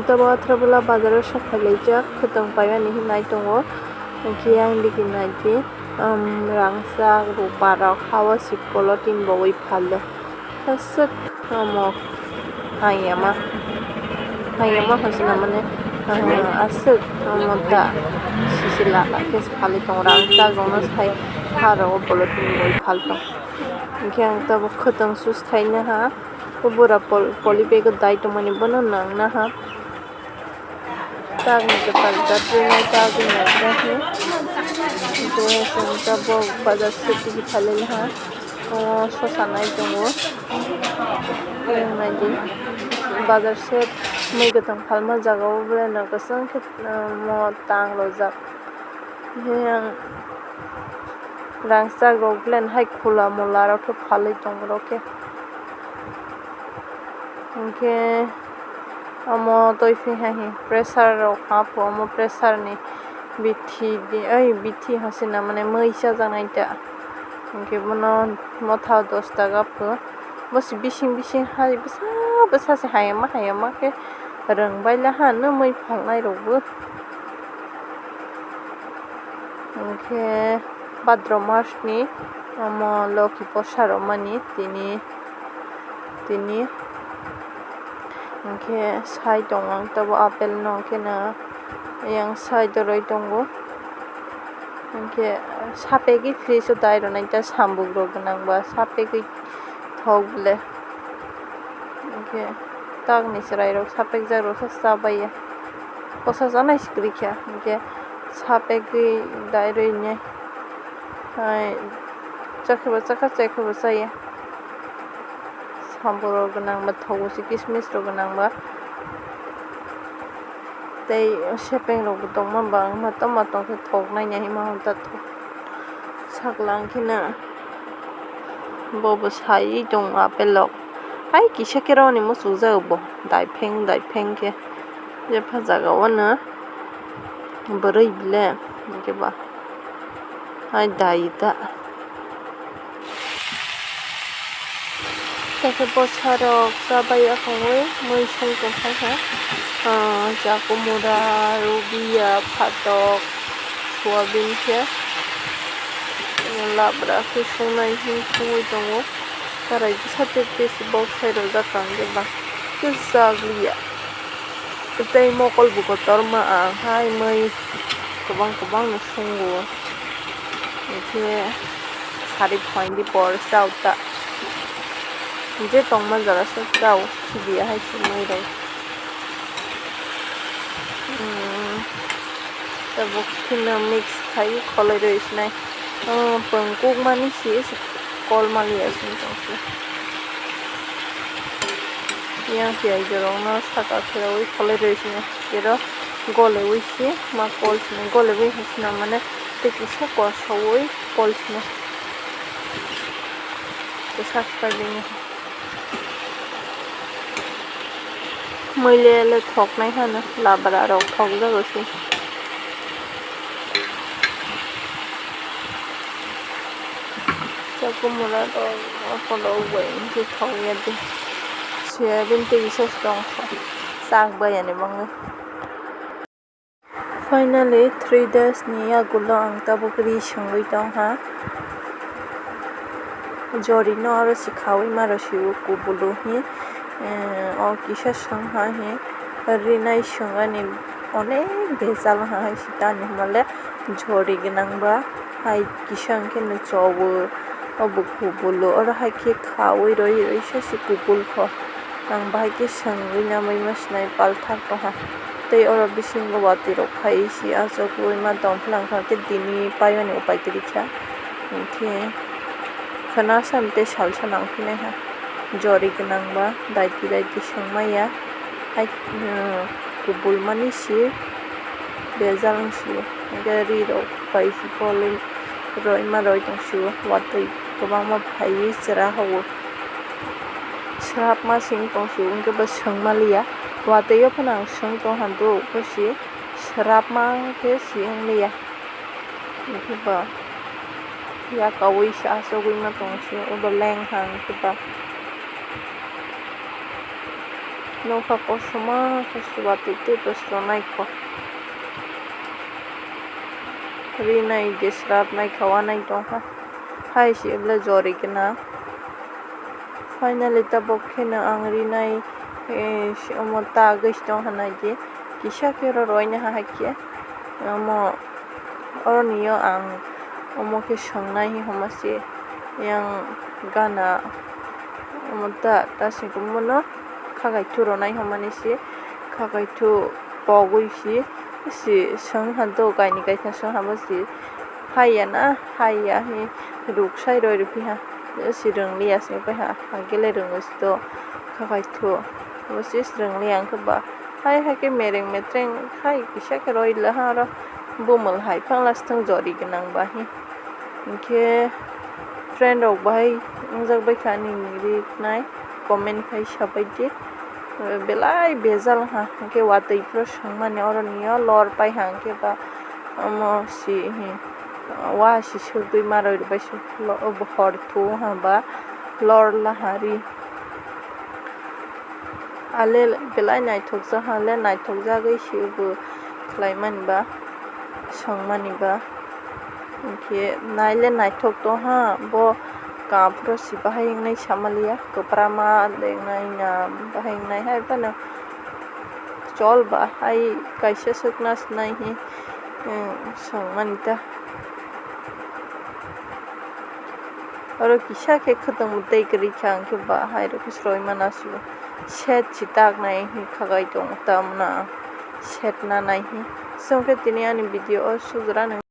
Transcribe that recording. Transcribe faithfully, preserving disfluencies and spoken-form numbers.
Tabuk Athrabola bazaro sok phailaijak, khwtwng paimani hinwi nai tongo. Hwnkhe yang digi naidi, um, rangchak, rupa rok, hawa si polythene bowui phalo. Aswk omo hayama, hayama hwnse na mane, uh, aswk omo da sisi lala khe phalwi tongo. Rangchak rokno sai ha rogo polythene bowui phal tongo. Hwnkhe ang tabuk khwtwng sus khaina ha. O bura pol-, poly bag o dai tongmani bono nang naha. Tagni kwtal jat rinai tagwi nai khe. Hwnkhe chwng tabuk bazar se tigi phalai ha. O sosa nai tongo. Yang naidi bazar se mui kwthang phalma jaga o belai no kwchang khe, mo tang rojak. Yang rangchak rok belai no hai khula mula rok khe phalwi tong rok khe. Hwnkhe omo twi phi hai hi pressure rok hapo, omo pressure ni bithi di, oi bithi hwnse na mane mui chajaknai ta. Hwnkhe bono motha dos taka pho. Bo se bising bising hai bwsa bwsa se hayama hayama khe rwng baila ha, nw mui phalnai rok bo. Hwnkhe bhadra mas ni omo loki bwsa rwmani tini, tini hwnkhe sai tongo ang tabuk apple no hwnkhe no yang sai doroi tongo. Hwnkhe sapegwi fridge o dai rwnai ta, sambuk rok gwnang ba sapegwi thok bole. Hwnkhe takni chwrai rok sapek jak rok khe cha bai ya. Kosa chanai se kwrwi kha, hwnkhe sapegwi dai rwi nai. Hai chakhe bo chakha, chakhe bo chaya. Sambuk rok gwnang ba thogo se, kismis rok gwnang ba. Tei sepeng rok bo tongma bangma, tongma tong khe thok nai ya hima hwn ta thok. Saklang khe na bo bo sai tong apple rok. Hai kisa khe roni muchung jak bo, daipheng daipheng khe. Jepha jaga o no bwrwi bile hwnkhe ba. Hai dai ta. Tei khe bwsa rok cha bai ya kongwi mui song tong kha kha. Ah, chakumura, rubiya, phatok, soyabin khe labra khe songnai hwnwi songwi tongo. Karai bwsa tei tei se bok sai rojak kang khe ba kwchak liya. Tei mokol bo kotorma ang hai mui kwbang kwbang no songo. Hwnkhe sari phaidi por chao ta. Je tongma jaga se chao khibiya hai se mui rok. Hmm. Tabuk kheno mix khai kholoi rwi sinai. Oh, pwng kukmani si, si kol maliya sini tong si. Yang si ai jorok no saka khe rwi kholoi rwi sinai. Ero golewi si ma kol sinai. Golewi hai sinai mane tei kisa kol sawi kol sinai. Kisa kisa bini. Mui le le thoknai hano labra rok thokjago se. Chakumura rok aphano bai hwnkhai thok ya de. Soyabin tei kisa se tong kha. Chak bai ani bangwi. Finally, three days ni yagulo ang tabuk ri swngwi tong ha. Jori no aro si khaui ma rw si o kubulu hi, eh, o kisa swng ha hi, rinai swng ani onek bejal ha hai si tani hwnba le jori gwnang ba hai kisa hwnkhe no chobo. Obo kubulu, oro hai khe khaui roi roi se se kubul kho. Ang bahai khe swngwi namai ma sinai palthak tongha. Tei oro bisingo watwi rok phaiwi se achugwi ma tongphlang kha khe tini paimani upai kwrwi kha. Hinkhe khwna sam tei salsa nang phinai ha. Jori gwnang ba daiti daiti swng maya. Hai, um, kubul mani se bejal wng sio. Hinkhe ri rok bai se kolwi roi ma roi tong sio, watwi kwbangma phaiwi chwra ha-o. Swrapma se wng tong sio, hinkhe bo swng ma liya. Watwi o phano ang swng tong ha, do khe se swrapma khe se wng liya. Hinkhe bo yakaui se achugwi ma tong sio, obo leng ha hinkhe ba. Nokha kosom ma kosom watwi tei bwswk naikha. Rinai jeswk nai kha, wanai tongkha. Hai se bwle jori gwnang. Finally tabuk kheno ang rinai, eh, omo ta agwi se tong hwnai di. Kisa khe oro roina ha hai khe. Omo, oroni o ang omo khe swngnai hi hwnma se yang gana omo ta, ta singkhe bono khagaithu rwnai hwnmani se khagaithu pogwi se, se swng ha do, kainwi kaisa swng ha bo se haiya na haiya hi ruk sai roi rw phiha se rwngliya se pai ha, hakhe le rwngwi se do khagaithu bo se rwngliya hwnkhe ba. Hai hai khe mereng metreng khai kisa khe roi la ha oro bumul hai phang la swng jori gwnang ba hi. Hinkhe friend rok bahai wngjak bai kha ani ri nai comment khai sabai di. Belai bejal ha hinkhe watwi phuru swngmani oroni o lor pai ha hinkhe ba omo si hi wa si sugwi ma roi rw bai se hor thu ha ba lor la ha ri. Ale belai naithokjak ha le, naithokjagwi se bo khlaimani ba, swngmani ba. Hinkhe nai le naithok tong ha, bo kaphuru se bahai wngnai samaliya, kwpra ma de wngnai na bahai wngnai hai phano chol ba hai kaisa swkna se nai hi, swngmani ta. Oro kisa khe khwtwng tei kwrwi kha, hinkhe ba hai rok khe sroi mana se set si tak nai hi khagai tongo, tamna set na nai hi. Chwng khe tini ani video o sujra nang.